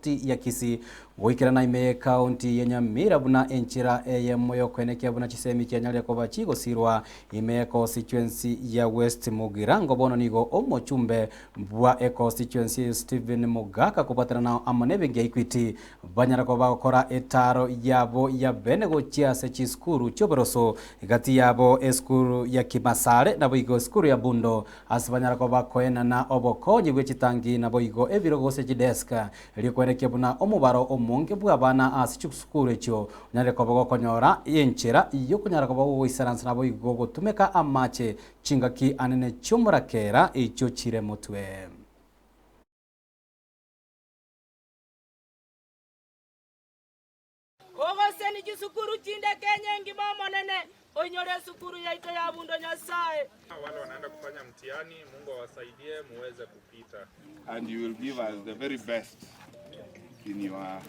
University ya Kisii goikerana ime y'Ekaunti ya Nyamira buna enchera eyemo y'okoenekia buna chisemi chianyarire koba chigosirwa ime y'econstituency ya West Mugirango. Bono nigo omochumbe bwa econstituency eye Stephen Mogaka kobwatana nao amo nebenki ya Equity banyara koba bagokora etaaro yabo ya bene gochia ase chisukuru chi'oboroso gati yabo esukuru ya Kimasare naboigo esukuru ya Bundo ase banyara koba bakoenana obokonyi bwe chitangi naboigo ebirogo gose chidesk erio kwerekia buna omobaro omonge bw'abana ase chisukuru echio onyare koba gokonyora enchera y'okonyara koba gogoisaransa naboigo gotumeka amache chingaki anene chi'omorakera echio chire motwe. Ogoseni chisukuru chinde Kenya engima Omonene oinyore esukuru yaito ya Bundo Nyasae. Wale wanaenda kufanya mtihani, Mungu awasaidie muweze kupita. And you will give us the very best in your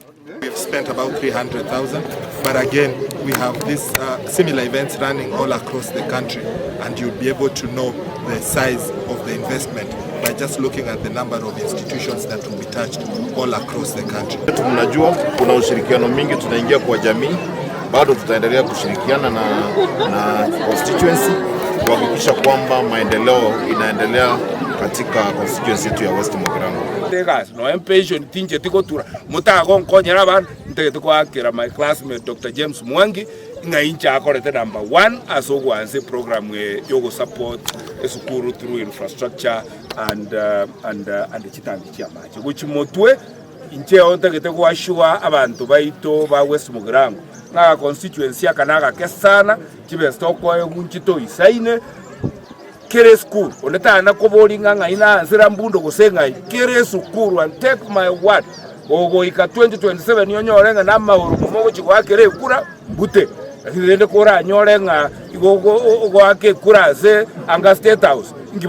We've spent about 300,000, but again, we have these uh, similar events running all across the country, and you'll be able to know the size of the investment by just looking at the number of institutions that will be touched all across the country. Mnajua kuna ushirikiano mingi tunaingia kwa jamii, bado tutaendelea kushirikiana na, na constituency kuhakikisha kwamba maendeleo inaendelea katika constituency yetu ya West Mugirango. Egasi nonya pension tincheti gotura, motagonkonyera abana, ntagete koakera my classmate Doctor James Mwangi ng'a inche akorete number one ase ogoansa eprogram eye yogosupport esukuru through infrastructure and and and chitangi chi'amache gochia motwe. Inche oo ntagete goassure abanto baito ba West Mugirango ng'a aga constituency aka nagake sana, chibesa tokoegwa nchitoisaine. Kera esukuru, onde tana koboria ng'a ng'ai naansera mbundo gose ng'ai, kera esukuru and take my word, gogoika 2027 onyore ng'a namaoro mogochia goakera ekura, mbute. Lakini rende koranyore ng'a igo ogoaka ekura ase anga State House, inki.